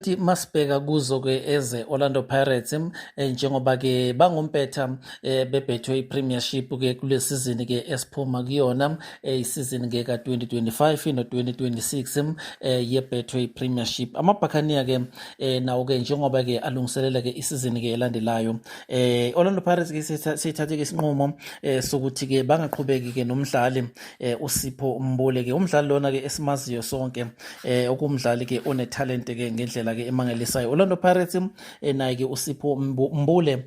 Masibheka kuzo ke eze Orlando Pirates, njengoba ke bangompetha beBetway Premiership ke kule season ke esiphuma kuyona, isizini ke ka-2025 no-2026 ye-Betway Premiership. Amabhakhaniya ke nawo ke njengoba ke alungiselela ke isizini ke elandelayo, Orlando Pirates ke sithathe ke isinqumo sokuthi ke bangaqhubeki ke nomdlali uSipho Mbule ke, umdlali lona ke esimaziyo sonke, okumdlali ke onetalent ke ngendlela ke emangalisayo. Orlando Pirates naye ke uSipho Mbule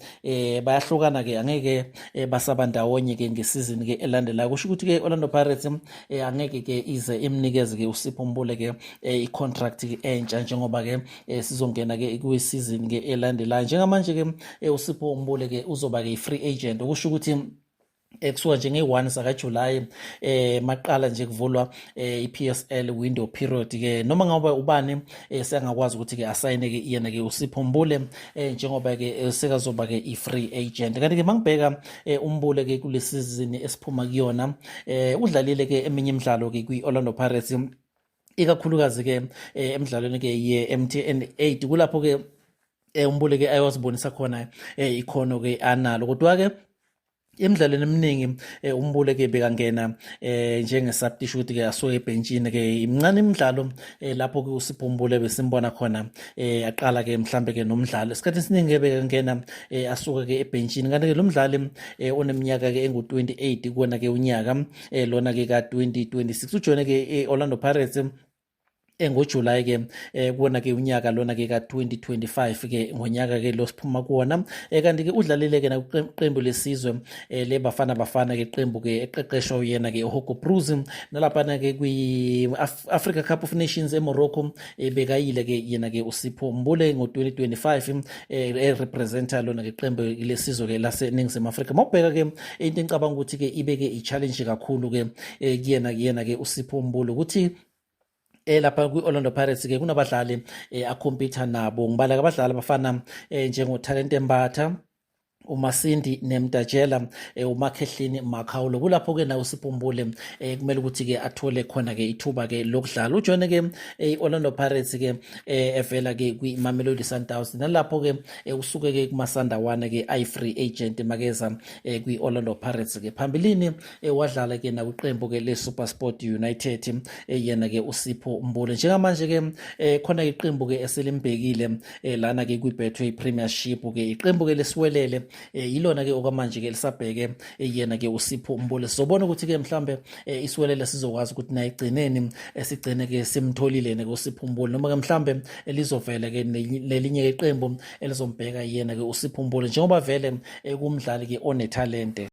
bayahlukana ke, angeke basaba ndawonye ke ngesizini ke elandelayo. Kusho ukuthi ke Orlando Pirates angeke ke ize imnikeze ke uSipho Mbule ke i-contract ke entsha njengoba ke sizongena ke kwisizini ke elandelayo. Njengamanje ke uSipho Mbule ke uzoba ke i-free agent, okusho ukuthi kusuka nje nge-1 sakaJuly, maqala nje kuvulwa i-PSL window period ke, noma ngabe ubani sengakwazi ukuthi ke asayine ke yena ke uSipho Mbule, njengoba ke sekazoba ke i-free agent. Kanti ke mangibheka uMbule ke kule season esiphuma kuyona, udlalile ke eminye imidlalo ke kwi-Orlando Pirates, ikakhulukazi ke emidlalweni ke ye-MTN 8, kulapho ke uMbule ke ayozibonisa khona ikhono ke analo. Kodwa ke emidlalweni eminingi uMbule ke bekangena njenge substitute ke, asuke ebhenchini ke. Imncane imidlalo lapho ke uSipho Mbule besimbona khona aqala ke mhlambe ke nomdlalo. Isikhathi esiningi ke bekangena asuke ke ebhenchini. Kanti ke lo mdlali oneminyaka ke engu-28 kuwona ke unyaka lona ke ka-2026 ujoyine ke e-Orlando Pirates engoJuly ke kuwona ke unyaka lona ke ka-2025 ke, ngonyaka ke lo siphuma kuwona. Kanti ke udlalile ke nakuqembu lesizwe leBafana Bafana ke, qembu ke eqeqeshwa uyena ke uHugo Broos, nalaphana ke kwi Africa Cup of Nations eMorocco bekayile ke yena ke uSipho Mbule ngo-2025, erepresenta lona ke qembu lesizwe ke laseNingizimu Afrika. Mawubheka ke, into engicabanga ukuthi ke ibe ke i-challenge kakhulu ke kuyena ke uSipho Mbule ukuthi lapha kwi-Orlando Pirates ke kunabadlali acompeta nabo. Ngibala abadlali abafana njengoThalente Mbatha, uMasindi Nemtajela, uMakhehlini Makhawulo. Kulapho ke nawo uSipho Mbule kumele ukuthi ke athole khona ke ithuba ke lokudlala. Ujoyine ke i-Orlando Pirates ke evela ke kwi-Mamelodi Sundowns, nalapho ke usuke ke kumasandawana ke ayi-free agent makeza kwi-Orlando Pirates ke. Phambilini wadlala ke nakwiqembu ke le-SuperSport United yena ke uSipho Mbule. Njengamanje ke khona iqembu ke eselimbhekile lana ke kwi-Betway Premiership ke, iqembu ke leSiwelele, yilona ke okwamanje ke lisabheke yena ke uSipho Mbule. Sizobona ukuthi ke mhlambe iSiwelele sizokwazi ukuthi naye egcineni sigcine ke simtholile ke uSipho Mbule, noma ke mhlambe lizovela ke nelinye iqembu elizombheka yena ke uSipho Mbule, njengoba vele kumdlali ke onethalente.